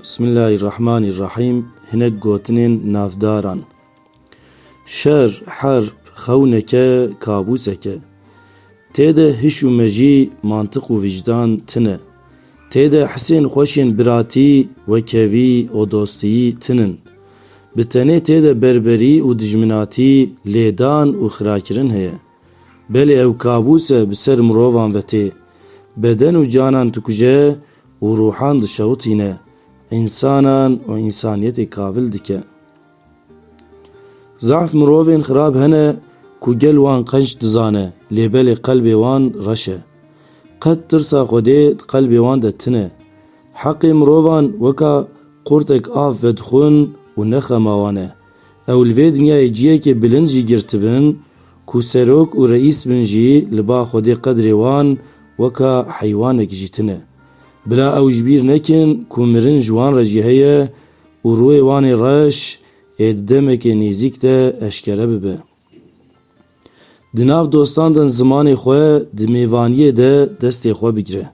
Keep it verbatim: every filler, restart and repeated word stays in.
Bismillahirrahmanirrahîm. Hinek gotinên navdaran. Şer, herb, xewneke, kabûseke. Tê de hiş û mejî, mantiq û wijdan tine. Tê de hisên xweşên biratî, wekevî û dostiyî tinin. Bi tenê tê de berberî û dijminatî, lêdan û xirakirin heye. Belê ew kabûs e bi ser mirovan ve tê. Beden û canan dikuje û ruhan dişewitîne. Însanan û însaniyetê kavil dike. Zehf mirovên xirab hene ku gel wan qenc dizane, lê belê qelbê wan reş e. Qet tirsa Xwedê di qelbê wan de tine. Heqê mirovan weka qurtek av vedixwin û ne xema wan e. Ew li vê dinyayê ciyekê bilind jî girtibin, ku serok û reîs bin jî li ba Xwedê qedrê wan weka heywanek jî tine. Bila ew ji bîr nekin ku mirin ji wan re jî heye û rûyê wan ê reş ê di demekê nêzîk de eşkere bibe. Di nav dostan de zimanê xwe di mêvaniyê de destê xwe bigire.